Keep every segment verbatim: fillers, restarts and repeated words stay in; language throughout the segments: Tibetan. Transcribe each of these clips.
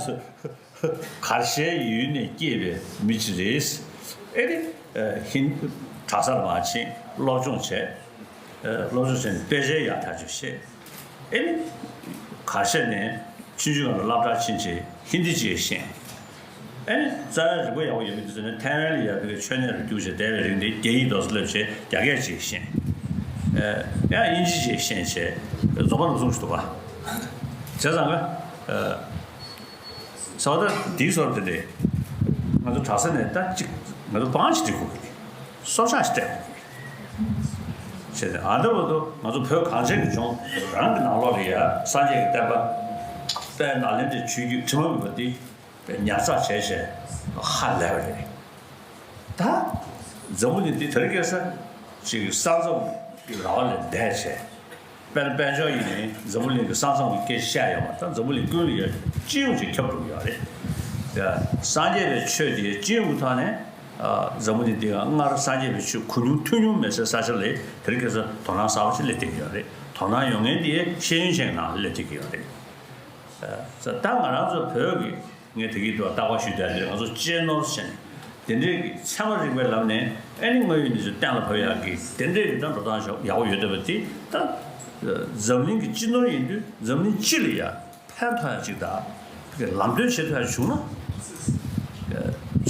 གར་ཞའི་ཡུལ་ནས་སྐྱེས་པའི་མི་ཅིག་རེད། ཨེ་རེད། ཧིན། གྲྭ་སར་མར་ཕྱིན། སློབ་སྦྱོང་བྱས། སློབ་སྦྱོང་བྱས་ནས་དཔེ་ཆའི་ཡག་ཐག་ཆོད་བཤད། ཨེ་ནི། གར་ཞ་ནས་ཆུང་ཆུང་སྒང་ལ་སློབ་གྲྭར་ཕྱིན་བྱས་ཧིན་དི་ཅིག་ཤེས། ཨེ་ནི། རྩ་བའི་རིག་པ་ཡག་པོ་ཡོད་མི་དེ་ཚོ་ནི་ཐའེ་ཝན་ལ་ཡོད་པའི་ཆོས་ཉན་རུ་རྒྱུགས་བྱས་བསྡད་པའི་རིང་དེ་རྒྱ་ཡིག་རྡོག་རྩ་སླེབས་བྱས་རྒྱ་སྐད་ཅིག་ཤེས། ཡང་དབྱིན་ཇི་ཅིག་ཤེས་བྱས་རྫོང་པ་ལ་ཚུགས་ཤིག་འདུག་ག་བྱས་ཙང་ག་ས་བ་ད་དེའི་སོར་དེ་རེད། ང་ཚོ་གྲྭ་ས་ནས་ད་ཅིག་ང་ཚོ་བང་ཞིག་སྒྲིག་དགོས་ཀྱི་རེད། སྲོག་ཆགས་ཤིག་སྤྲད་དགོས་ཀྱི་རེད། བྱས་ཏེ་ཨ་ད་བར་དུ་ང་ཚོ་བོད་གངས་ཅན་གྱི་ལྗོངས་རང་གི་ནང་ལོགས་ལ་ཡ་སངས་རྒྱས་ཀྱི་བསྟན་པ། དཔལ་ནཱ་ལེནྡྲའི་ཆོས་བརྒྱུད་དྲི་མ་མེད་པ་འདི་ཉར་ཚགས་བྱས་བྱས་ཧ་ལས་པ་རེད། ད་འཛམ་བུ་གླིང་འདི་དེ་རིང་ཁ་སང་ཅིག་ས་མཚམས་ཀྱི་ར་བ་ལས་འདས་བྱས། དཔེར་ན་དཔལ་འབྱོར་ཡིན་ནའི་འཛམ་བུ་གླིང་གི་ས་མཚམས་ཀྱི་སྐད་ཆ་བཤད་ཡོད་མ་རེད། ད་འཛམ་བུ་གླིང་ཀུན་ལ་ཡ་སྤྱི་ཡོངས་ཀྱིས་ཁྱབ་འགྲོ་གི་ཡོད་རེད། ཡ། སངས་རྒྱས་པའི་ཆོས་དེ་སྤྱི་ཡོངས་ཀྱི་ཐོག་ནས་ཨ་འཛམ་བུ་གླིང་འདི་ཡང་སྔར་སངས་རྒྱས་པའི་ཆོས་གོ་མྱོང་ཐོས་མྱོང་མེད་སའི་ས་ཆ་ལ་དེ་རིང་ཁ་སང་དོ་སྣང་གསར་པ་ཞིག་སླེབས་བསྡད་ཀྱི་ཡོད་རེད། དོ་སྣང་ཡོང་མཁན་དེ་ཤེས་ཡོན་ཅན་ནང་སླེབས་བསྡད་ཀྱི་ཡོད་རེད། ཨ་ད་ང་རང་ཚོ་བོད་ཀྱི་ངས་དེ་གི་དུ་བརྟག་པ་ཞུས་བསྡད་དེ་ང་ཚོ་གཅེས་ནོར་བྱས་ནས་དེ་འདྲའི་གི་ཚད་མ་རིག་པའི་ལམ་ནས་ཨེ་ནི་དངོས་ཡོད་གནས་ཚུལ་གཏན་ལ་ཕབ་ཡག་གི་དེ་འདྲའི་གི་ད་འགྲོ་སྟངས་ཤོག་ཡག་པོ་ཡོད་བསྡད་པ་དེ་ད་འཛམ་གླིང་གི་སྤྱི་ནོར་ཡིན་དུས་འཛམ་གླིང་སྤྱི་ལ་ཡ་ཕན་ཐོགས་ཡག་ཅིག་དང་ལམ་སྟོན་བྱེད་ཐུབ་ཡག་བྱུང་ན།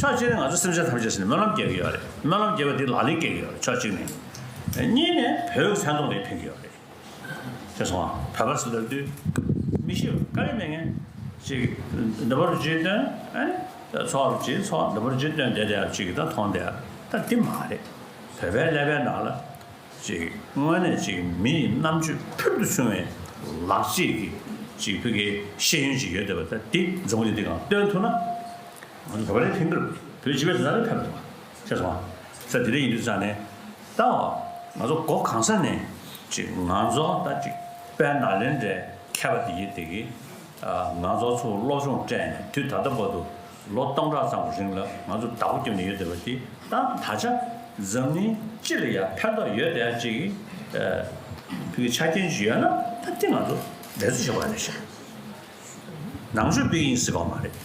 ཕྱོགས་གཅིག་ནས་ང་ཚོ་སེམས་ཅན་ཐམས་ཅད་ཟེར་ནས་སྨོན་ལམ་རྒྱག་གི་ཡོད་རེད། སྨོན་ལམ་རྒྱག་པ་དེ་ལག་ལེན་འཁེལ་གི་ཡོད་རེད། ཕྱོགས་གཅིག་ནས། གཉིས་ནས་བོད་ཀྱི་མཚན་མཐོང་དེ་ཕན་གི་ཡོད་རེད། ཤེས་སོང་ཨ། བོད་པ་ཟེར་ལབ་དུས་མི་ཤེས་པ་དཀའ་ལས་མེད་མཁན་ཅིག་འདི་པར་བརྗོད་དོན་ཨ་ནི་ཚོགས་རུ་ཅིག་ཚོགས་འདི་པར་བརྗོད་དོན་བསྡད་བསྡད་ཅིག་ད་མཐོང་བསྡད་ད་འདི་མ་རེད། བོད་པའི་ཀླད་པའི་ནང་ལ་ཅིག་དངོས་གནས་ཅིག་མི་ཡི་རྣམ་དཔྱོད་ཕུལ་དུ་བྱུང་བའི་ལག་རྗེས་ཀྱི་ཅིག་ཕ་གིའི་ཤེས་ཡོན་ཅིག་ཡོད་བསྡད་པ་ད་འདི་འཛམ་བུ་གླིང་འདི་གང་སྟོན་ཐུབ་ན། ང་ཚོ་བོད་པ་ལ་ཕན་གི་རེད། བོད་སྤྱི་པའི་དོན་དག་ལ་ཕན་པ་རེད། ཤེས་སོང་ཨ། ས་དེ་འདྲ་ཡིན་དུས་ཙང་ནས་ད་ང་ཚོ་སྒོ་གང་ས་ནས་ཅིག་ང་ཚོ་ད་ཅིག་དཔལ་ནཱ་ལེནྡྲའི་མཁས་པ་དེ་ཡིན་དེ་གི་ང་ཚོ་ཚོ་སློབ་སྦྱོང་སྤྲད་ནས་དུས་ད་ལྟ་བར་དུ་ལོ་སྟོང་ཕྲག་ཙམ་གྱི་རིང་ལ་ང་ཚོ་བདག་པོ་བརྒྱབ་ནས་ཡོད་བསྡད་པ་དེ་ད་ད་ཆ་འཛམ་གླིང་སྤྱི་ལ་ཡང་ཕན་ཐོགས་ཡོད་བསྡད་ཡ་ཅིག་གི་ཕ་གི་ཆ་རྐྱེན་ཅིག་ཡོད་ན་ད་དེ་ང་ཚོ་འབད་རྩོལ་བྱེད་དགོས་རེད་ཤག་ནང་ཆོས་སྤེལ་གྱི་ཡིན་ཟེར་གྱི་ཡོད་མ་རེད།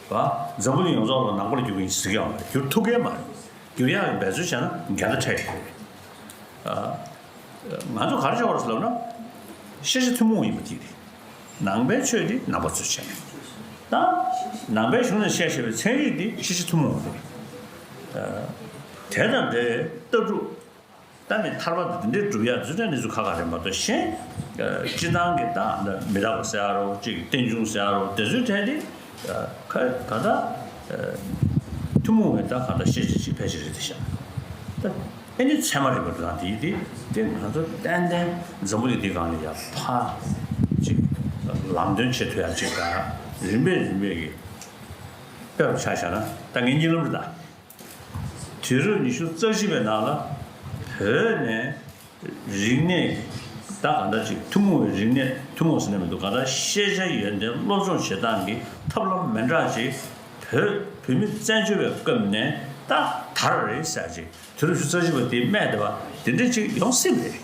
བ། འཛམ་བུ་གླིང་ཡོངས་རྫོགས་ལ་ནང་པ་ལ་བསྒྱུར་གྱི་ཡིན་ཟེར་གྱི་ཡོད་མ་རེད། བསྒྱུར་ཐུབ་ཀྱི་མ་རེད། བསྒྱུར་ཡག་གི་འབད་རྩོལ་བྱས་ན་འགལ་ཟླ་འཕྲད་ཀྱི་རེད། ཨ། ང་ཚོ་ག་རེ་བྱེད་དགོས་རེད་ཟེར་ལབ་ན། ཤེས་བྱ་ཐུན་མོང་ཡིན་པ་དེ་རེད། ནང་པའི་ཆོས་དེ་ནང་པ་ཚོས་བྱས། ད་ནང་པའི་གཞུང་ནས་བཤད་བཞིན་པའི་ཚན་རིག་དེ་ཤེས་བྱ་ཐུན་མོང་རེད། ཨ། དེ་དང་འབྲེལ་ལྟ་གྲུབ། ད་མི་ཐར་པ་དེ་འདྲའི་སྒྲུབ་ཡག་རྫུ་འཕྲུལ་གནས་ཚུལ་ཁག་ཁག་རེད་མ་གཏོགས་གཞན། སྤྱི་བཏང་གི་ད་མི་རྟག་པ་ཟེར་ཡ་རོ་གཅིག་རྟེན་འབྱུང་ཟེར་ཡ་རོ་དེ་ཚོའི་གྲས་དེ་ག་ག་ད་ཐུན་མོང་བའི་ད་ག་ད་ཤེས་བྱ་ཅིག་ཕལ་ཆེར་རེད་དེ་ཤག་ད་ཨེ་ནི་ཚད་མ་རིག་པ་དང་དེ་དེ་དེ་ང་ཚོ་ཏན་ཏན་འཛམ་བུ་གླིང་འདི་སྒང་ལ་ཡ་ཕ་ཅིག་ལམ་སྟོན་བྱེད་ཐུབ་ཡ་ཅིག་ད་རིམ་པས་རིམ་པས་ཀྱི་དཔེ་རུ་ཆ་བཞག་ན་ད་ངའི་གཉིད་ལམ་རེད་ད། དུས་རབས་ཉི་ཤུ་རྩ་གཅིག་པའི་ནང་ལ་བོད་ནས་རིག་གནས་ད་གང་འདྲ་ཅིག་ཐུན་མོང་བའི་རིག་གནས་ཐུན་མོང་ཟེར་ན་མི་འདུག་གང་འདྲ་ཤེས་བྱ་ཡོན་ཏན་སློབ་སྦྱོང་བྱེད་སྟངས་ཀྱི་ཐབས་ལམ་མི་འདྲ་ཅིག་བོད་བོད་མི་བཙན་བྱོལ་བའི་སྐབས་ནས་ད་དར་རེད་ཟེར་ཅིག་དུས་རབས་ཉི་ཤུ་རྩ་གཅིག་པ་དེ་སྨྲས་བསྡད་པ་དེ་འདྲ་ཅིག་ཡོང་སྲིད་པ་རེད།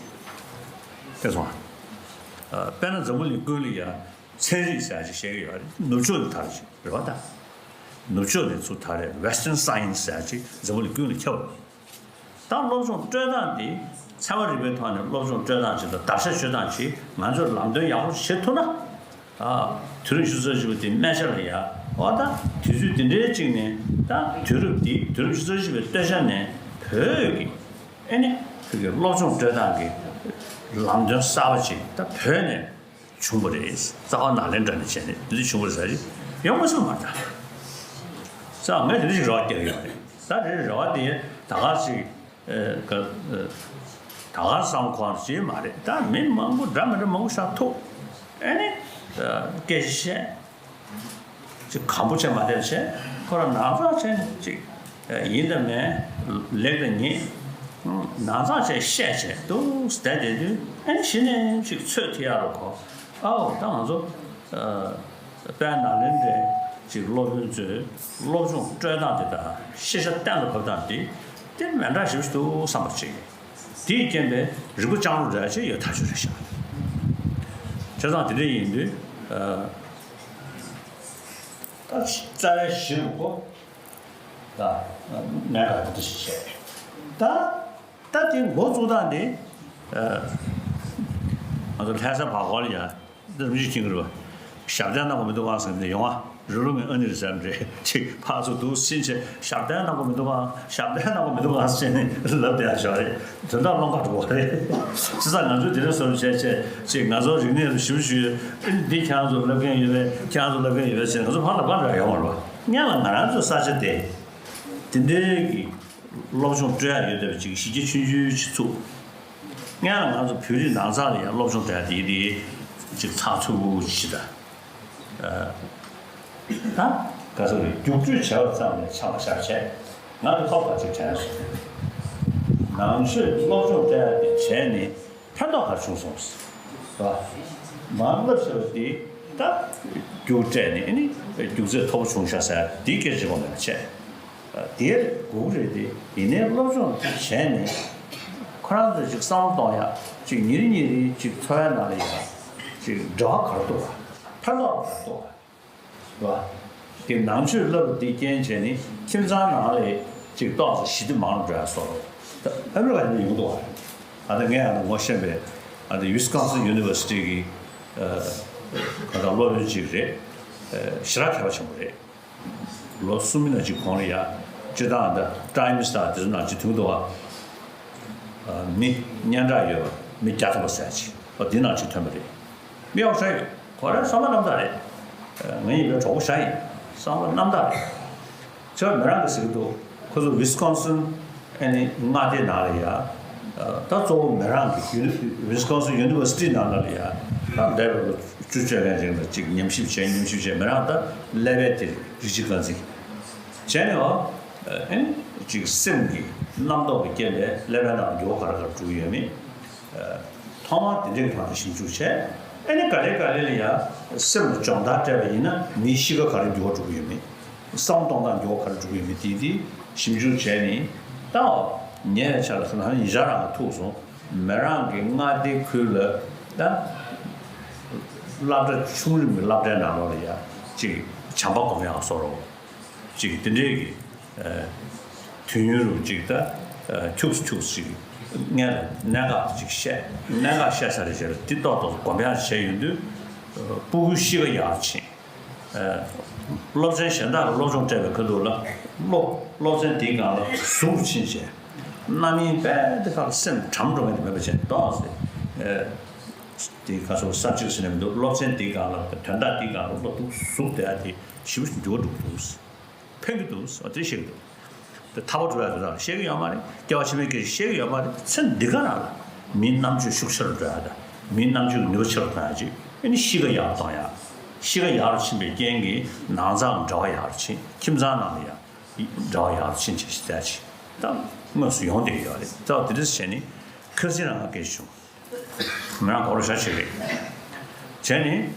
ཤེས་སོང་ཨ། དཔེར་ན་འཛམ་བུ་གླིང་ཀུན་ལ་ཡ། ཚན་རིག་ཟེར་ཡ་ཅིག་བཤད་ཀྱི་ཡོད་རེད། ནུབ་ཕྱོགས་ནས་དར་ཅིག་རེད་བ་ད། ནུབ་ཕྱོགས་ནས་ཚུར་དར་རེད། Western Science ཟེར་ཡ་ཅིག་འཛམ་བུ་གླིང་ཀུན་ལ་ཁྱབ། ད་སློབ་སྦྱོང་སྤྲོད་སྟངས་འདི་ཚད་མ་རིག་པའི་ཐོག་ནས་སློབ་སྦྱོང་སྤྲོད་སྟངས་ཅིག་དང་བརྡར་ཤ་གཅོད་སྟངས་ཅིག་ང་ཚོས་ལམ་སྟོན་ཡག་པོ་བྱེད་ཐུབ་ན། ཨ། དུས་རབས་ཉི་ཤུ་རྩ་གཅིག་པ་དེ་སྨད་ཆ་ལ་ཡ། འོ་ད་དུས་ཚོད་འདི་འདྲའི་གཅིག་ནས་ད་དུས་རབས་འདི་དུས་རབས་ཉི་ཤུ་རྩ་གཅིག་པའི་སྟོད་ཆ་ནས་བོད་ཀྱི་ཨེ་ནི་བོད་ཀྱི་སློབ་སྦྱོང་སྤྲོད་སྟངས་ཀྱི་ལམ་སྟོན་གསར་པ་ཅིག་ད་བོད་ནས། བྱུང་བ་རེད། རྩ་བ་ནཱ་ལེནྡྲ་ནས་བྱས་ནས་འདི་འདྲ་བྱུང་བ་རེད་ཟེར་གྱི་ཡོང་མ་སོང་མ་རེད་ད། ས་ངས་དེ་འདྲ་ཞིག་རེ་བ་བསྐྱེད་ཀྱི་ཡོད་རེད། ད་དེ་རེ་བ་དེ་ད་ག་ཞིག་ཨེ་ག་ཨེ་ད་ག་བསམ་ཁོ་ཅིག་མ་རེད། ད་མི་མང་པོ་འདྲ་མི་འདྲ་མང་པོ་ཞིག་ཐུག་ཨེ་ནི་ཨེ་སྐད་ཆ་བཤད་ཅིག་གམ་པོ་བྱས་མ་བསྡད་བྱས་ཁོ་རང་ནང་ཚགས་བྱས་ཅིག་ཨེ་ཡིན་དང་མིན་ལེགས་དང་ཉེས་ནང་ཚགས་བྱས་བཤད་བྱས་འདུག་བསྡད་བསྡད་དུས་ཨེ་ནི་གཞི་ནས་ཅིག་ཚོད་ཐིག་ཡག་རུ་གོ། ཨའོ་ད་ང་ཚོ་ཨ་དཔལ་ནཱ་ལེནྡྲའི་ཅིག་སློབ་དཔོན་ཚོས་སློབ་སྦྱོང་སྤྲོད་སྟངས་དེ་དང་ཤེས་བྱ་གཏན་ལ་ཕབ་སྟངས་དེ་དེ་མི་འདྲ་ཞིག་འདུག་བསམ་པ་ཅིག་དེའི་རྐྱེན་པས་རིག་པ་སྤྱང་རུ་འདྲ་ཅིག་ཡོད་ཐག་ཆོད་རེད་ཤག་བྱས་ཙང་དེ་འདྲ་ཡིན་དུས་ཨ་ ད་རྩ་བའི་གཞི་རུ་གོ། ད་གནད་འགག་འདི་འདྲ་ཞིག་བཤད། ད་ད་དེ་འགོ་བཙུགས་སྟངས་འདི། ཨ། ང་ཚོ་ལྷ་ས་བར་སྐོར་ལ་ཡ། འདི་རིམ་བཞིན་ཁྱིམ་གྱི་རེད་པ། ཞབས་བརྟན་གནང་དགོས་མི་འདུག་ག་ཟེར་ནས་ཡོང་ང་། རུ་ལུ་ངའི་ཨ་ནེ་རེད་ཟེར་ནས་རེད། ཅིག་ཕར་ཚུར་འདུག་ཟིན་བྱས་ཞབས་བརྟན་གནང་དགོས་མི་འདུག་ག་ཞབས་བརྟན་གནང་དགོས་མི་འདུག་ག་ཟེར་ནས་ལབ་བསྡད་ཡ་ཞོག་རེད། དོན་དག་རླུང་ཁ་འགྲོ་བ་རེད། བྱས་ཙང་ང་ཚོས་དེ་འདྲ་བཟོ་འདྲ་བྱས་བྱས་ཅིག་ང་ཚོ་རིག་གནས་རུ་ཞིབ་ཞུས། ཨ་ནི་འདི་ཁྱེད་རང་ཚོར་ལབ་མཁན་ཡོད་པས། ཁྱེད་རང་ཚོར་ལབ་མཁན་ཡོད་པས་ཟེར་ནས་ང་ཚོ་ཕར་ལ་ཕར་འགྲོ་ཡ་ཡོད་མ་རེད་པ། སྔོན་ལ་ང་རང་ཚོའི་ས་ཆ་དེ་དེ་འདྲའི་གི་སློབ་སྦྱོང་སྤྲོད་ཡ་ཡོད་བསྡད་པ་ཅིག་གཞི་རྒྱ་ཆུང་ཆུང་ཅིག་ཚུགས། སྔོན་ལ་ང་ཚོ་བོད་རིགས་ནང་ཚང་ལ་ཡང་སློབ་སྦྱོང་སྤྲད་དེ་དེ་ཅིག་ཚགས་ཚུད་པོ་ཅིག་དང་། ཨ། ད་ག་ཚོད་རེད། རྒྱུགས་སྤྲོད་བྱས་པ་ཙམ་ལས་ཆ་མ་བཞག་བྱས། ང་ཚོ་ཐོག་ཁ་ཅིག་དྲན་སོང་། ནང་ཆོས་སློབ་སྦྱོང་སྤྲད་དེ་བྱས་ནས་ཕན་ཐོགས་ག་རེ་བྱུང་སོང་ཟེར་བ། མར་བསླབ་བྱས་པ་དེ་ད་རྒྱུགས་སྤྲད་ནས་ཨ་ནི་རྒྱུགས་ཚད་མཐོ་པོ་བྱུང་ཤག་ཟེར་དེའི་སྐད་ཆ་གོ་མེད་པ་བྱས། དེར་དགོས་ཀྱི་རེད་དེ། ཡིན་ནའི་སློབ་སྦྱོང་དེ་བྱས་ནས་ཁོ་རང་ཚོས་ཅིག་བསམ་བློ་གཏོང་ཡག་ཅིག་ཉིན་རེ་ཉིན་རེ་ཅིག་འཚོ་བའི་ནང་ལ་ཡང་ཅིག་འབྲེལ་བ་ག་རེ་འདུག་ག་ཕན་ཐོགས་ག་རེ་འདུག་ག་རེད་པ། དེ་ནང་ཆོས་བསླབ་པ་དེ་རྐྱེན་བྱས་ནས་ཁྱིམ་ཚང་ནང་ལ་ཅིག་ཏོག་ཙམ་ཞི་བདེ་མང་རུ་འགྲོ་ཡག་བཟོ་འདྲ་ཨ་མི་རི་ཀ་ཡིན་ན་ཡོང་གི་འདུག་ག་ཨ་ད་ངས་ཨ་ད་ངོ་ཤེས་པའི་ཨ་ད་ཝི་སི་ཀོན་སིན་ཡུ་ནི་ཝར་སི་ཊི་གི་ཨ་ག་ད་སློབ་དཔོན་ཅིག་རེད། ཨ་ཞེ་དྲག་མཁས་པ་ཆེན་པོ་རེད། ལོ་གསུམ་ནང་གཅིག་གོང་ལ་ཡ། སྤྱིར་བཏང་ད་ཊའིམ་སི་དང་དེ་ཚོ་ནང་གཅིག་ཐོན་འདུག་ག་ཨ་མི་སྙན་གྲགས་ཡོད་པ་མི་བརྒྱ་ཐམ་པ་ཟེར་ཅིག་ཨོ་དེ་ནང་གཅིག་ཐོན་པ་རེད། མི་ཡག་ཤོས་ཡོད། ཁོ་རང་བསམ་པ་རྣམ་དག་རེད། ཨ་ང་ཡིན་པའི་གྲོགས་པོ་ཞིག་ཡིན། བསམ་པ་རྣམ་དག་རེད། ཁྱོད་མི་རང་གི་ཟེར་གི་འདུག་ཁོ་ཚོ་ཝི་སི་ཀོན་སིན་ཨ་ནི་མངའ་སྡེ་ནང་ལ་ཡ། ད་གཙོ་བོ་མི་རང་གི་ཝི་སི་ཀོན་སིན་ཡུ་ནི་ཝར་སི་ཊི་ནང་ལ་ཡ། ད་འདས་པའི་ལོ་བཅུ་བཅོ་ལྔའི་རིང་ལ་ཅིག་ཉམས་ཞིབ་བྱས་ཉམས་ཞིབ་བྱས་མི་རང་ད་ཀླད་པའི་དེ་རིགས་གཅིག་རྐང་འཛིན་བྱས་ནས་ཨ་ནི་ཅིག་སེམས་ཀྱི་རྣམ་རྟོག་གི་རྐྱེན་པས་ཀླད་པའི་ནང་འགྱུར་བ་ག་རེ་ག་རེ་འགྲོ་གི་ཡོད་མེད། ཐོག་མར་དེ་འདྲའི་ཐོག་ཏུ་ཞིབ་འཇུག་བྱས། ཨ་ནི་ག་ལེ་ག་ལེ་ལ་ཡ་སེམས་ལ་སྦྱོང་བརྡར་སྤྲད་པ་ཡིན་ན་མིའི་གཤིས་ཀ་ག་རེ་འགྱུར་བ་འགྲོ་གི་ཡོད་མེད། བསམ་བློ་གཏོང་སྟངས་འགྱུར་བ་ག་རེ་འགྲོ་གི་ཡོད་མེད་དེ་དེ་ཞིབ་འཇུག་བྱས་ནས་ད་ཉེ་བའི་ཆར་ལ་ཁ་ན་ཡིན་ཤག་རང་གི་ཐུག་སོང་། མི་རང་གི་མངའ་སྡེ་ཁུལ་ལ་ད་སློབ་གྲྭ་ཆུང་རིམ་གྱི་སློབ་གྲྭའི་ནང་ལོགས་ལ་ཡ་ཅིག་བྱམས་པ་སྒོམ་ཡག་བཟོ་རོགས། ཅིག་དེ་འདྲའི་གི་ཨ་དུས་ཡུན་རུ་ཅིག་ད་ཨ་ཁྱུག་ཁྱུག་ཅིག་སྔོན་ལ་གནད་འགག་ཅིག་བཤད། གནད་འགག་བཤད་ཚར་རེ་བྱས་ལ་དེ་ཏོག་ཏོག་སྒོམ་ཡག་བྱས་ཡོང་དུས་ཨ་སྤུ་གུའི་གཤིས་ཀ་ཡག་ཕྱིན། ཨ་སློབ་ཚན་གཞན་དག་གི་སློབ་སྦྱོང་སྤྲད་པའི་ཁ་ཐུག་ལ་སློབ་སློབ་ཚན་དེའི་སྒང་ལ་ཟུག་རུ་ཕྱིན་བྱས། རྣམ་གཡེང་དཔེ་དེ་ཁ་ལ་སེམས་གྲམ་འགྲོ་མཁན་དེ་མེད་པ་བྱས་ཏོག་ཙམ་ཨ་དེ་ཁ་སོ་སབ་ཇེག་ཊི་ཟེར་ནས་མི་འདུག་སློབ་ཚན་དེའི་སྒང་ལ་དོན་དག་དེའི་སྒང་ལ་སློབ་ཐུབ་ཟུག་བསྡད་ཡ་དེ་ཞེ་པོ་ཅིག་འགྱུར་བ་འགྲོ་གི་འདུག་ཕན་གྱི་འདུག་འོ་དེ་ཤེས་ཀྱི་འདུག་དེ་ཐར་པ་འགྲོ་ཡ་དེ་དག་ཤེས་ཀྱི་ཡོད་མ་རེད། སྐྱེ་བ་ཕྱི་མའི་སྐད་ཆ་ཤེས་ཀྱི་ཡོད་མ་རེད། ཚེ་འདི་ག་རང་ལ་མིའི་རྣམ་དཔྱོད་ཤུགས་ཆེ་རུ་འགྲོ་ཡ་དང་མིའི་རྣམ་དཔྱོད་ནུས་པ་ཆེ་རུ་གཏོང་ཡ་ཅིག་ཨ་ནི་གཤིས་ཀ་ཡག་རུ་གཏོང་ཡ། གཤིས་ཀ་ཡག་རུ་ཕྱིན་པའི་རྐྱེན་གྱིས་ནང་ཚང་འབྲེལ་བ་ཡག་རུ་ཕྱིན། ཁྱིམ་ཚང་ནང་ལ་ཡང་འབྲེལ་བ་ཡག་རུ་ཕྱིན་བྱས་ཤིག་བསྡད་ཅིག་ད་དངོས་སུ་ཡོང་བསྡད་ཀྱི་ཡོད་རེད། ད་དེ་འདྲ་བྱས་ནས་ཁ་སང་རང་ང་སྐད་ཆ་བྱུང་། ང་རང་གོ་རོ་ཤ་ཆེ་རེད། བྱས་ནས། བྱས་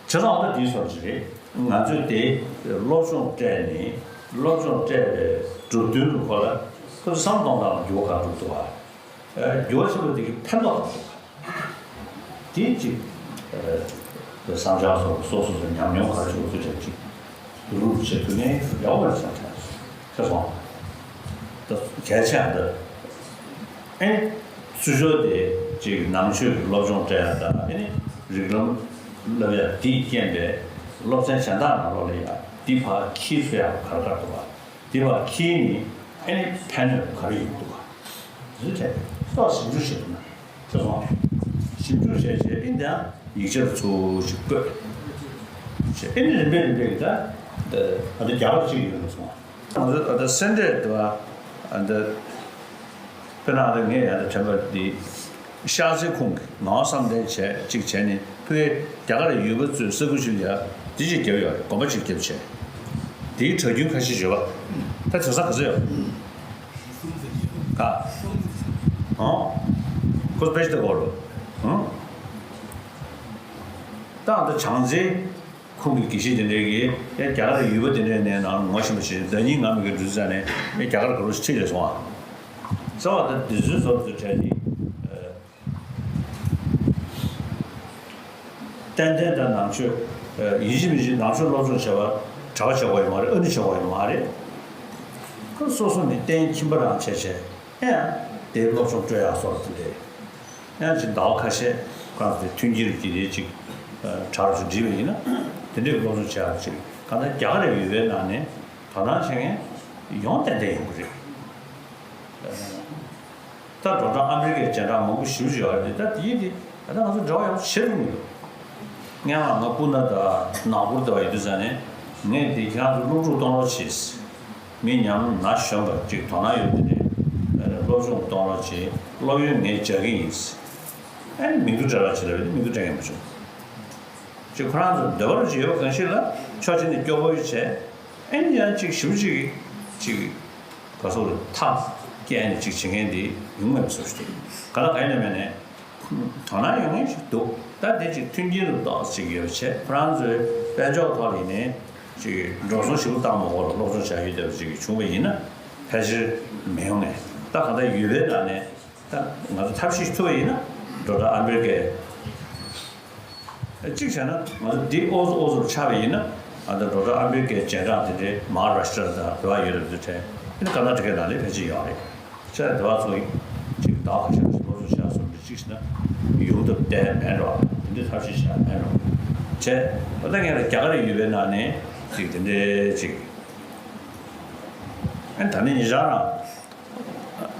ཙང་ད་འདི་སོར་ཅིག་རེད། ང་ཚོས་དེ་སློབ་སྦྱོང་སྤྲད་ནས་སློབ་སྦྱོང་སྤྲད་པའི་གྲུབ་དོན་རུ་ཁོ་ལ་ཁོ་ཚོ་བསམ་གཏོང་སྟངས་ལ་འགྱུར་བ་ག་རེ་འགྲོ་འདུག་བ། འགྱུར་བ་ཆེན་པོ་དེ་གི་ཕན་ཐོགས་ག་རེ་འདུག་བ། དེ་གཅིག་བསམ་འཆར་སོགས་སོ་སོ་སོ་ཉམས་མྱོང་ག་རེ་བྱུང་ཚུལ་ཐད་ཅིག་བསྡུ་རུབ་བྱེད་ཐུབ་ན་ཡག་པོ་རེད་བསམ་བྱུང་། ཤེས་སོང་། ད་གལ་ཆེ་བ་འདི། ཨེ། ཚུར་ཕྱོགས་དེ་གཅིག་ནང་ཆོས་ཀྱི་སློབ་སྦྱོང་སྤྲད་ཡ་དང་ཨེ་ནི་རིགས་ལམ་བསླབ་ཡ་དེས་རྐྱེན་པས་སློབ་ཚན་གཞན་དག་ནང་ལོགས་ལ་ཡ་འདི་ཕར་འཁྱེར་ཚུད་ཡ་ག་རེ་ག་རེ་འདུག་བ། འདི་ཕར་འཁྱེར་ནས་ཨེ་ནི་ཕན་ནུས་ག་རེ་ཡོང་འདུག་བ། འདི་ཐད་ཏོག་ཞིབ་འཇུག་བྱེད་ཐུབ་ན། ཤེས་སོང་། ཞིབ་འཇུག་བྱས་རྗེས་ཨེ་འདི་ཡང་ཡིག་ཆ་ཚུར་ཞིག་བཀོད། ཨེ་ནི་རིམ་པས་རིམ་པས་ཀྱི་ད་ཨ་ད་རྒྱ་གར་གཅིག་ཡོད་རེད་སོང་། ང་ཚོ་ད་ལྟ་སེ་འབྲས་དུ་བ་ཨ་ད་དཔེར་ན་ད་ངས་ཡང་ད་དྲན་པ་འདི་ཤར་རྩེ་ཁོངས་ཀྱི་ངག་དབང་བསམ་གཏན་བྱས་གཅིག་བྱས་ནས་ཕ་གིའི་རྒྱ་གར་ཡུལ་པ་ཚོའི་ས་ཁུལ་ཞིག་ལ་ཡ་འདི་གཅིག་བརྒྱབ་ཡོད་རེད། དགོན་པ་གཅིག་བརྒྱབ་བྱས་དེའི་གྲྭ་རྒྱུན་ཁ་ཤས་ཡོད་པ་ད་དེང་སང་ག་ཚོད་ཡོད་ག་ཨང་ཁོ་པེ་ཅི་ད་གོ་རོ་ཨང་ད་ད་བྱང་རྩེ། ཁོང་གི་དགེ་བཤེས་དེ་འདྲའི་གིས་ཡ་རྒྱ་གར་ཡུལ་པ་དེ་འདྲའི་ནས་ནང་ངོ་ཤེས་པ་ཞིག་ཟླ་ཉིན་ང་མི་གི་འགྲུལ་ས་ནས་ཡ་རྒྱ་གར་ག་རུ་ཁྲིད་ལས་སོང་ཨ། ཟེར་བ་དང་དེ་ཚོའི་ཟུར་དུ་བྲལ་ཏེ། ཏན་ཏན་དང་ནང་ཆོས་ ཡིན་གཅིག་མིན་གཅིག་ནང་ཆོས་སློབ་སྦྱོང་བྱེད་པར་གྲྭ་པ་བྱེད་དགོས་ཡོད་མ་རེད། ཨ་ནི་བྱེད་དགོས་ཡོད་མ་རེད། ཁོ་སོ་སོ་ནས་གཏན་ཁྱིམ་པ་རང་བྱས་བྱས་ཨེ་ཡང་དེའི་སློབ་སྦྱོང་སྤྲོད་ཡག་སོགས་དེ་འདྲས། ཡང་ཅིག་ཟླ་བ་ཁ་ཤས་ཁོ་རང་ཚོ་དེ་མཐུན་རྐྱེན་རེ་གྱིས་རེ་ཅིག་གྲྭ་རུ་ཅིག་འགྲིག་པ་ཡིན་ན་དེ་འདྲའི་སློབ་སྦྱོང་བྱེད་ཡག་ཅིག་གང་ལྟར་རྒྱ་གར་རེ་ཡོད་པའི་ནང་ནས་དོ་སྣང་བྱེད་མཁན་ཡོང་ཏན་ཏན་ཡོང་གི་རེད། ད་འགྲོ་གྲོན་ཨ་མི་རི་ཀའི་རྗེས་འབྲང་མང་པོ་ཞེ་པོ་ཅིག་ཡོད་རེད། ད་དེ་ཡིན་དེ་ད་ལྟ་ང་ཚོ་འབྲེལ་བ་ཡག་པོ་བྱེད་ཐུབ་མི་འདུག་སྔོན་མ་ང་སྤུ་ན་དང་ནག་པོར་བསྡད་པ་ཡོད་དུས་ཙང་ནས་ངས་འདི་ཁྱེད་རང་ཚོ་སློབ་ཕྲུག་གཏོང་རོགས་བྱེད། མི་ཉམས་ན་གཞོན་པ་ཅིག་དོ་སྣང་ཡོད་དེ་ནས་སློབ་སྦྱོང་གཏོང་རོགས་བྱེད། སློབ་ཡོན་ངས་རྒྱག་གི་ཡིན། ཨ་ནི་མིང་ཐོ་སྤྲད་རོགས་བྱེད་ལབ་ཡོད་དེ་མིང་ཐོ་སྤྲད་མཁན་མ་བྱུང་། ཅིག་ཁོ་རང་ཚོ་འདོད་པ་རུ་ཅིག་ཡོད་པ་གང་ཞིག་ལ་ཕྱོགས་གཅིག་ནས་སྐྱོ་པོ་ཡོད་བྱས། ཨེ་ནི་ཡང་གཅིག་ཞིབ་གཅིག་གཅིག་ག་སོགས་ལ་ཐག་སྐྱེ་ནས་གཅིག་བྱེད་མཁན་དེ་ཡོང་མེད་པ་བཟོ་ཞིག་དེ་ག་ལ་ག་ཡིན་ན་མེད་ནས་དོ་སྣང་ཡོང་མཁན་ཞིག་འདུག་ད་དེ་གཅིག་མཐུན་རྐྱེན་རུ་ཏོག་ཅིག་ཡོད་བྱས་ཁོ་རང་ཚོའི་དཔལ་འབྱོར་ཐོག་ལ་ཡིན་ནའི་གཅིག་འགྲོ་སོང་ཞིབ་ཏུ་བཏང་མ་དགོས་ལ་སློབ་སྦྱོང་བྱ་ཡུལ་དེ་བ་གཅིག་བྱུང་བ་ཡིན་ན་ཕལ་ཆེར་མི་ཡོང་ངས་ད་ག་ད་ཡུལ་པའི་ནང་ནས་ད་ང་ཚོ་ཐབས་ཤེས་ཐུབ་པ་ཡིན་ན་འགྲོ་གྲོན་ཨ་མི་རི་ཀའི། གཅིག་བྱས་ན་ང་ཚོ་འདི་ཨོ་ཙི་ཨོ་ཙི་རུ་ཆགས་པ་ཡིན་ན་ཨ་ད་འགྲོ་གྲོན་ཨ་མི་རི་ཀའི་རྗེས་འབྲང་དེ་འདྲའི་མ་ཧཱ་རཱ་ཤི་ཏྲ་དང་བོད་པ་ཡོད་རབས་དེ་འདྲའི་ཨ་ནི་ཀར་ནཱ་ཊ་ཀའི་ནང་ལ་ཕལ་ཆེར་ཡོད་རེད། བྱས་ཙང་བོད་པ་ཚོ་གཅིག་ཟླ་བ་ཁ་ཤས་སློབ་སྦྱོང་བྱས་སོང་འདི་གཅིག་བྱས་ན་ཡོང་ཐབས་བལྟས་མེད་འགྲོ་དེ་འདྲའི་ཐབས་ཤེས་བྱས་མེད་འགྲོ་བྱས་ཨ་ད་ངས་ལ་རྒྱ་གར་ཡུལ་པའི་ནང་ནས་གཅིག་དེ་འདྲའི་གཅིག་ཨ་ནི་ད་ནི་ཉེ་ཆར་རང་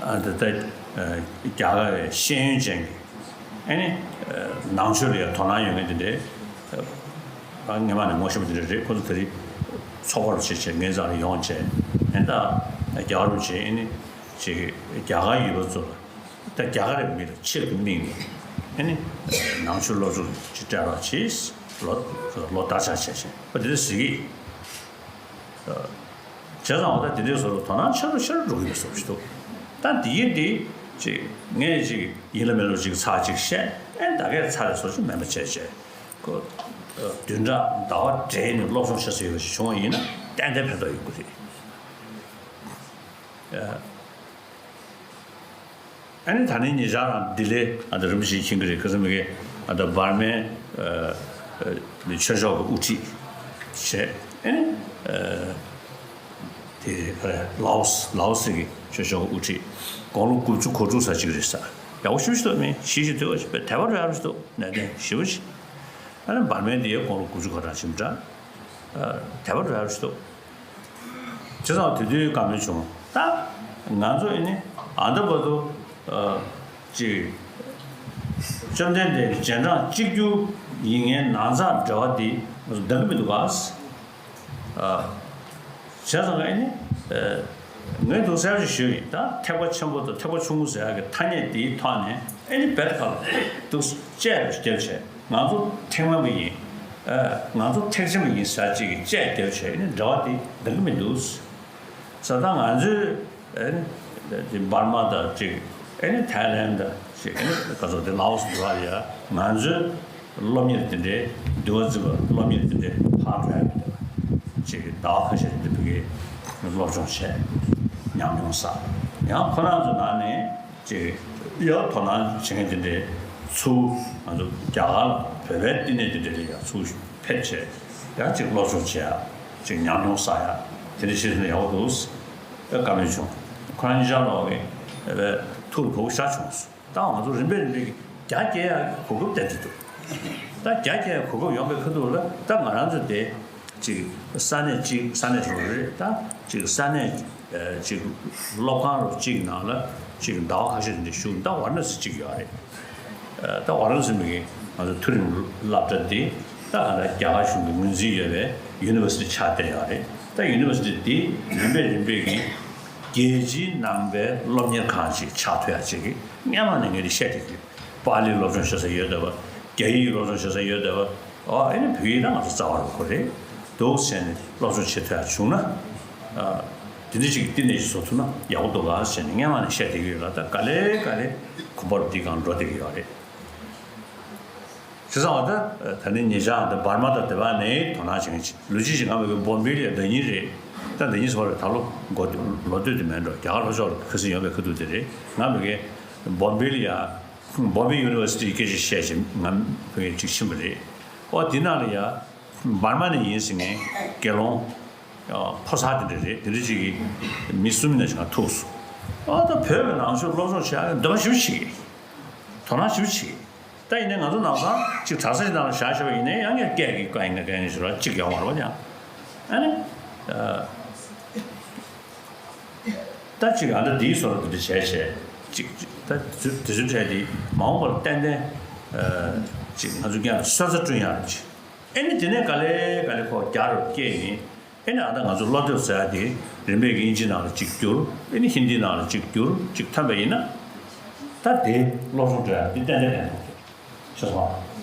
ཨ་ད་ལྟ་རྒྱ་གར་བའི་ཤེས་ཡོན་ཅན་གྱི་ཨ་ནི་ནང་ཆོས་ལ་ཡང་དོ་སྣང་ཡོད་མཁན་དེ་འདྲའི་ཨ་སྔོན་མ་ནས་ངོ་ཤེས་པ་དེ་འདྲ་རེད། ཁོ་ཚོ་དེ་རིང་ཚོགས་པ་རུ་བྱས་བྱས་ངའི་རྩ་ལ་ཡོང་བྱས་ཨ་ད་རྒྱ་གར་རུ་བྱས་ཨ་ནི་ཅིག་རྒྱ་གར་ཡུལ་པ་ཚོ་ལ་ད་རྒྱ་གར་རི་མི་ལ་ཆེད་དུ་དམིགས་ནས་ཨ་ནི་ནང་ཆོས་སློབ་སྦྱོང་ཅིག་སྤྲད་རོགས་གྱིས་ལོ་ལོ་ཟླ་ཆགས་བྱས་བྱས་ཨ་དེ་འདྲ་ཟེར་གི་ཡིན། བྱས་ཙང་འོ་ད་དེ་འདྲའི་བཟོ་འདྲ་དོ་སྣང་ཆེ་རུ་ཆེ་རུ་འགྲོ་གི་ཡོད་བཟོ་ཞིག་འདུག་ད་འདི་ཡིན་འདི་ཅིག་ངས་ཅིག་ཡིན་ལ་མིན་ལ་ཅིག་ཚར་ཅིག་བཤད་ཨེ་ད་གས་ཚར་རེ་བཟོ་ཅིག་མེད་པ་བྱས་བྱས་ཁོ་བདུན་ཕྲག་ཟླ་བ་སྦྲེལ་ནས་སློབ་སྦྱོང་བྱེད་ས་ཡོད་པ་ཞིག་བྱུང་བ་ཡིན་ན་ཏན་ཏན་ཕན་ཐོགས་ཡོད་ཀྱི་རེད། ཨ་ནི་ད་ནི་ཉེ་ཆར་རང་ལྡི་ལི་ཨ་ད་རིན་པོ་ཆེ་མཁྱེན་གྱི་རེད། ཁ་སང་མི་གི་ཨ་ད་འབར་མའི་ཨ་ཨ་ཆོས་ཕྱོགས་ཀྱི་དབུ་ཁྲིད་བྱས་ཨ་ནི་ཨ་དེ་ག་རེ་ལའོ་སི་ལའོ་སི་གི་ཆོས་ཕྱོགས་ཀྱི་དབུ་ཁྲིད་དགུང་ལོ་དགུ་བཅུ་གོ་དྲུག་ཙམ་ཅིག་རེད་ས། ཡག་པོ་ཞེ་པོ་ཞིག་འདུག་མི་ཤེས་ཤེས་དུས་བ་ཞིག་པའི་དད་པ་རོལ་ཡག་ཞིག་འདུག་ནན་ཏན་ཞེ་པོ་ཞིག་ཨ་ནི་འབར་མའི་དེ་ཡང་དགུང་ལོ་དགུ་བཅུ་གོ་གྲངས་ཕྱིན་འདྲ། ཨ་དད་པ་འགྲོ་ཡག་ཞིག་འདུག་བྱས་ཙང་དེ་དུས་བཀའ་མོལ་བྱུང་། ད་ང་ཚོ་ཨེ་ནི་ཨ་ད་བར་དུ་ཨ་ཅིག་བཅོམ་ལྡན་འདས་ཀྱི་རྗེས་འབྲང་གཅིག་གྱུར་ཡིན་མཁན་ནང་ཚགས་འབྲེལ་བ་འདི་ང་ཚོ་འདང་གི་མི་འདུག་ག་ཨ་བྱས་ཙང་ཨེ་ནི་ཨ་ངས་འདུག་གསལ་པོ་ཞིག་ཞུས་ཡིན། ད་ཐེག་པ་ཆེན་པོ་དང་ཐེག་པ་ཆུང་ངུ་ཟེར་ཡག་གི་ཐ་སྙད་འདིའི་ཐོག་ནས་ཨེ་ནི་བེད་ཁ་ལ་འདུག་དཔྱད་རྒྱབ་བྱས། ང་ཚོ་ཐེག་དམན་པ་ཡིན། ཨ་ང་ཚོ་ཐེག་ཆེན་པ་ཡིན་ཟེར་ཅིག་གི་དཔྱད་རྒྱབ་བྱས་ནས་འབྲེལ་བ་དེ་འདང་གི་མི་འདུག་ཟེར། ད་ང་ཚོས་ཨེ་ནི་འབར་མ་དང་ཅིག་ཨེ་ནི་ཐའི་ལན་དང་ཅིག་ཨེ་ནི་ག་ཚོད་དེ་ལའོ་སི་འདི་བ་ཡ་ང་ཚོའི་སློབ་གཉེར་དེ་འདྲའི་འདུལ་བ་འཛིན་པ་སློབ་གཉེར་དེ་འདྲའི་ཕར་འགྲོ་ཡ་མི་འདུག་ཅིག་ཟླ་བ་ཁ་ཤས་དེ་འདྲ་བི་གའི་སློབ་སྦྱོང་བྱས་ཉམས་མྱོང་བསགས་ཡང་ཁོ་རང་ཚོ་ནང་ནས། ཅིག་ཡང་དོ་སྣང་བྱེད་མཁན་དེ་འདྲའི་ཚུར་ང་ཚོ་རྒྱ་གར་ལ་བོད་པའི་བསྟི་གནས་དེ་འདྲ་ལ་ཡང་ཚུར་ཕེབས་བྱས་ཡང་ཅིག་སློབ་སྦྱོང་བྱེད་ཡ་ཅིག་ཉམས་མྱོང་བསགས་ཡ་དེ་འདྲ་བྱེད་ཐུབ་ན་ཡག་པོ་འདུག་ཟེར་བཀའ་མོལ་བྱུང་། ཁོ་རང་གཉིས་ཆར་ལོག་གི་ཐུགས་ལ་བོར་ཤར་བྱུང་སོང་། ད་ང་ཚོ་རིམ་པས་རིམ་པས་ཀྱི་རྒྱ་སྐྱེད་ཡ་གོ་སྐབས་ལྡན་གྱི་འདུག་ད་རྒྱ་སྐྱེད་ཡ་གོ་སྐབས་ཡོང་པའི་ཁ་ཐུག་ལ་ད་ང་རང་ཚོ་དེ། ཅིག་ས་གནས་གཅིག་ས་གནས་རེ་རེ་ད་ཅིག་ས་གནས་ཨ་ཅིག་སློབ་ཁང་རུ་གཅིག་ནང་ལ་ཅིག་ཟླ་བ་ཁ་ཤས་འདི་བཞུགས་ད་ཝཱ་ར་ཎ་སི་གཅིག་ཡོད་རེད། ཨ་ད་ཝཱ་ར་ཎ་སི་མི་གི་ང་ཚོ་མཐོ་རིམ་སློབ་གྲྭ་འདི་ད་ག་ད་རྒྱ་གར་གཞུང་གི་ངོས་འཛིན་ཡོད་པའི་ཡུ་ནི་ཝར་སི་ཊི་ཆགས་བསྡད་ཡོད་རེད། ད་ཡུ་ནི་ཝར་སི་ཊི་འདི་རིམ་པས་རིམ་པས་ཀྱི་རྒྱལ་སྤྱིའི་ནང་པའི་སློབ་གཉེར་ཁང་ཅིག་ཆགས་ཐུབ་ཡ་ཅིག་གི་སྔོན་མ་ནས་ངས་འདི་བཤད་བསྡད་ཀྱི་ཡོད། པཱ་ལིའི་སློབ་སྦྱོང་བྱེད་ས་ཡོད་བསྡད་པ། རྒྱ་ཡིག་སློབ་སྦྱོང་བྱེད་ས་ཡོད་བསྡད་པ། ཨོ་ཨེ་ནི་བོད་ཡིག་ད་ང་ཚོ་རྩ་བ་རུ་གོ་རེད་འདུག་ཟེར་ནས་སློབ་སྦྱོང་བྱེད་ཐུབ་ཡ་བྱུང་ན། ཨ་དེ་འདྲ་ཅིག་གི་བསྟི་གནས་ཅིག་བཟོ་ཐུབ་ན་ཡག་པོ་འདུག་ག་ཟེར་ནས་སྔོན་མ་ནས་བཤད་བསྡད་ཀྱི་ཡོད་ལ་ད་ག་ལེ་ག་ལེ་གོམ་པ་རུ་འདི་སྒང་འགྲོ་བསྡད་ཀྱི་ཡོད་རེད། བྱས་ཙང་བ་ད་ད་ནི་ཉེ་ཆར་ད་འབར་མ་དང་དེ་བ་ནས་དོ་སྣང་བྱེད་མཁན་ཅིག་ལོ་གཅིག་ཅིག་ང་བོད་ཀྱི་བོམ་བེ་ལ་ཡ་ཟླ་ཉིན་རེད། ད་ཟླ་ཉིན་ཟེར་བ་རེད། ད་ལོ་འགོ་ལོ་སྟོད་དེ་མེད་འགྲོ་རྒྱ་གར་ལྷོ་ཕྱོགས་ལ་ཁ་སང་ཡོང་བའི་ཁ་ཐུག་དེ་རེད། ང་བོད་ཀྱི་བོམ་བེ་ལ་ཡ། བོམ་བེ་ཡུ་ནི་ཝར་སི་ཊི་སྐད་ཆ་བཤད་བཞིན་ང་བོད་ཀྱི་ཅིག་ཕྱིན་པ་རེད། ཨོ་དེ་ནང་ལ་ཡ་ འབར་མ་ནས་ཡིན་ཟེར་མཁན་དགེ་སློང་ཕོ་གསར་དེ་འདྲ་རེད། དེ་འདྲ་ཅིག་གིས་མི་གསུམ་ནས་ཅིག་ཐུག་སོང་། ཨ་ད་བོད་པའི་ནང་ཆོས་སློབ་སྦྱོང་བྱེད་ཡག་གི་འདོད་པ་ཞེ་པོ་ཅིག་དོ་སྣང་ཞེ་པོ་ཅིག་ད་ཡིན་ནའི་ང་ཚོ་ནང་སང་ཅིག་གྲྭ་ས་ཅིག་ནང་ལ་བཞག་བཞག་པ་ཡིན་ནའི་ཡང་ཡང་སྐད་ཀྱི་བཀའ་ཡིན་ན་བཀའ་ཡིན་ཞུ་ར་ཅིག་ཡོང་བ་རེད་པ། ཡང་ཨ་ནི། ད་ཅིག་ཨ་ད་འདིའི་བཟོ་འདྲ་འདི་འདྲ་བྱས་བྱས་ཅིག་ཅིག་ད་དེ་ཚོ་དེ་ཚོ་བྲལ་ཏེ་མ་འོངས་པར་ཏན་ཏན་ཅིག་ང་ཚོ་སྔོན་ལ་སོན་རྩ་བསྐྲུན་ཡག་ཅིག་ཨེ་ནི་དེ་ནས་ག་ལེ་ག་ལེ་ཁོ་རྒྱ་རུ་སྐྱེས་ཡིན། ཨེ་ནི་ཨ་ད་ང་ཚོ་སློབ་དེབ་ཟེར་ཡག་དེ་རིམ་པས་དབྱིན་ཇི་ནང་ལ་ཅིག་བསྒྱུར། ཨེ་ནི་ཧིན་དི་ནང་ལ་ཅིག་བསྒྱུར་ཅིག་ཐོན་པ་ཡིན་ན། ད་དེ་སློབ་སྦྱོང་སྤྲོད་ཡག་དེ་ཏན་ཏན་ལྡན་ཐུབ་ཤེས་སོང་ཨ།